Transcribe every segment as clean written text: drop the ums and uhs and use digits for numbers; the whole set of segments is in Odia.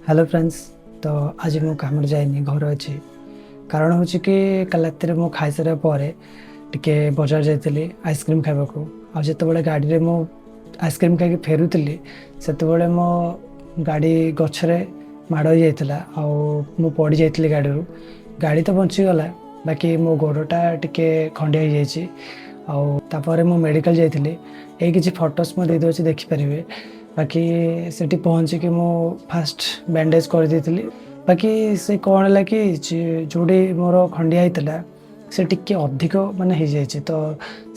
ହ୍ୟାଲୋ ଫ୍ରେଣ୍ଡସ୍, ତ ଆଜି ମୁଁ କାମରେ ଯାଇନି, ଘରେ ଅଛି। କାରଣ ହେଉଛି କି କାଲି ରାତିରେ ମୁଁ ଖାଇସାରିବା ପରେ ଟିକେ ବଜାର ଯାଇଥିଲି ଆଇସ୍କ୍ରିମ୍ ଖାଇବାକୁ। ଆଉ ଯେତେବେଳେ ଗାଡ଼ିରେ ମୁଁ ଆଇସ୍କ୍ରିମ୍ ଖାଇକି ଫେରୁଥିଲି, ସେତେବେଳେ ମୋ ଗାଡ଼ି ଗଛରେ ମାଡ଼ ହେଇଯାଇଥିଲା ଆଉ ମୁଁ ପଡ଼ିଯାଇଥିଲି ଗାଡ଼ିରୁ। ଗାଡ଼ି ତ ବଞ୍ଚିଗଲା, ବାକି ମୋ ଗୋଡ଼ଟା ଟିକେ ଖଣ୍ଡିଆ ହେଇଯାଇଛି। ଆଉ ତାପରେ ମୁଁ ମେଡ଼ିକାଲ ଯାଇଥିଲି। ଏଇ କିଛି ଫଟୋସ୍ ମୁଁ ଦେଇଦେଉଛି, ଦେଖିପାରିବେ। ବାକି ସେଠି ପହଞ୍ଚିକି ମୁଁ ଫାଷ୍ଟ ବ୍ୟାଣ୍ଡେଜ୍ କରିଦେଇଥିଲି। ବାକି ସେ କ'ଣ ହେଲା କି ଯେଉଁଠି ମୋର ଖଣ୍ଡିଆ ହେଇଥିଲା, ସେ ଟିକେ ଅଧିକ ମାନେ ହେଇଯାଇଛି। ତ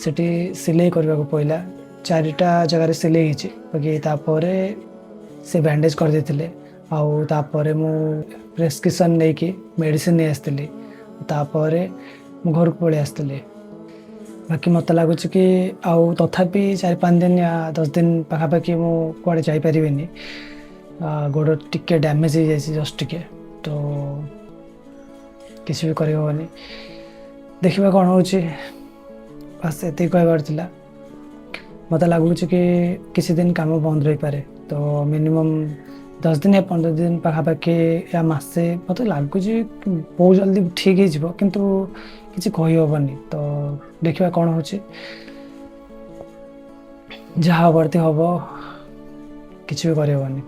ସେଠି ସିଲେଇ କରିବାକୁ ପଡ଼ିଲା। ଚାରିଟା ଜାଗାରେ ସିଲେଇ ହେଇଛି। ବାକି ତାପରେ ସେ ବ୍ୟାଣ୍ଡେଜ୍ କରିଦେଇଥିଲେ ଆଉ ତାପରେ ମୁଁ ପ୍ରେସକ୍ରିପସନ୍ ନେଇକି ମେଡ଼ିସିନ୍ ନେଇ ଆସିଥିଲି। ତାପରେ ମୁଁ ଘରକୁ ପଳେଇ ଆସିଥିଲି। ବାକି ମୋତେ ଲାଗୁଛି କି ଆଉ ତଥାପି 4-5 ଦିନ ୟା 10 ଦିନ ପାଖାପାଖି ମୁଁ କୁଆଡ଼େ ଯାଇପାରିବିନି। ଗୋଡ଼ ଟିକେ ଡ୍ୟାମେଜ୍ ହେଇଯାଇଛି, ଜଷ୍ଟ ଟିକେ। ତ କିଛି ବି କରିହେବନି। ଦେଖିବା କ'ଣ ହେଉଛି। ବାସ୍, ଏତିକି କହିବାର ଥିଲା। ମୋତେ ଲାଗୁଛି କି କିଛି ଦିନ କାମ ବନ୍ଦ ରହିପାରେ। ତ ମିନିମମ୍ 10 ଦିନ ୟା 15 ଦିନ ପାଖାପାଖି ୟା ମାସେ। ମୋତେ ଲାଗୁଛି ବହୁତ ଜଲ୍ଦି ଠିକ୍ ହେଇଯିବ, କିନ୍ତୁ କିଛି କହିହେବନି। ତ ଦେଖିବା କ'ଣ ହେଉଛି। ଯାହା ହେବାର ହେବ, କିଛି ବି କରିହେବନି।